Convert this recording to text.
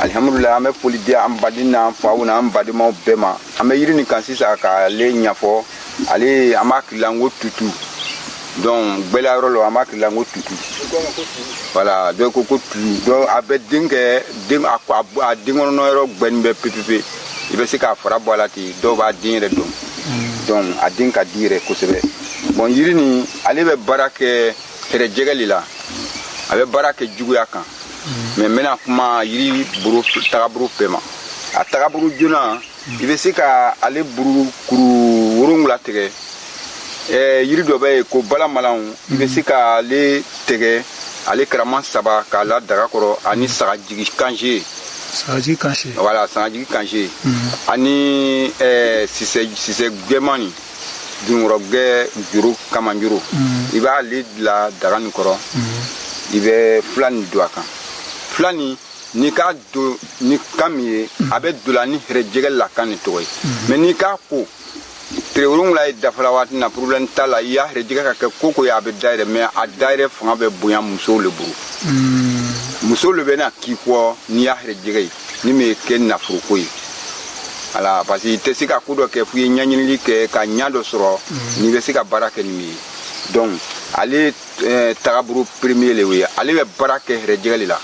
Alihamudulila, an bɛ foli di an baden n'an faw n'an badenmaw bɛɛ ma. An bɛ yiri nin kan sisan k'ale ɲɛfɔ. Ale, an b'a kila ko tutu. Donc gbɛlɛ yɔrɔ la, an b'a kila ko tutu. Voilà, dɔw ko ko tu. Donc a bɛ den kɛ, den a den kɔnɔna yɔrɔ gbɛni bɛ pepepe. I bɛ se k'a fara bɔ a la ten. Dɔw b'a den yɛrɛ dɔn. Donc a den ka di yɛrɛ kosɛbɛ. Bon, yiri nin, ale bɛ baara kɛ hɛrɛjɛgɛ de la, a bɛ baara kɛ juguya kan. Mais n bɛna kuma yiri buru tagaburu bɛɛ ma. A tagaburu joona, i bɛ se ka ale buru kuru 7 tigɛ. Yiri dɔ bɛ yen ko balamalanw, i bɛ se ka ale tigɛ, ale karama 3, k'a la daga kɔrɔ, ani sagajigi kanse. Sagajigi kanse. Voilà, sagajigi kanse, ani sisɛ jɛman nin, dununkɔrɔgɛ juru, kamanjuru. I b'ale bila daga nin kɔrɔ, i bɛ fila nin don a kan. Fila nin, n'i k'a don ni kan min ye, a bɛ don la ni hɛrɛjɛgɛ la kan nin tɔgɔ ye. Mais n'i k'a ko tile 7 ye dafara waati na, problème t'a la. I y'a hɛrɛjɛgɛ ka kɛ ko ko ye, a bɛ dayɛlɛ. Mais a dayɛlɛ fanga bɛ bonya musow le bolo. Musow le bɛ na k'i kɔ n'i y'a hɛrɛjɛgɛ ye, ni min ye kɛ nafoloko ye. Voilà, parce que i tɛ se ka ko dɔ kɛ f'i ye ɲɛɲinili kɛ ka ɲa dɔ sɔrɔ n'i bɛ se ka baara kɛ ni min ye. Donc ale tagaburu premier le ye, ale bɛ baara kɛ hɛrɛjɛgɛ de la.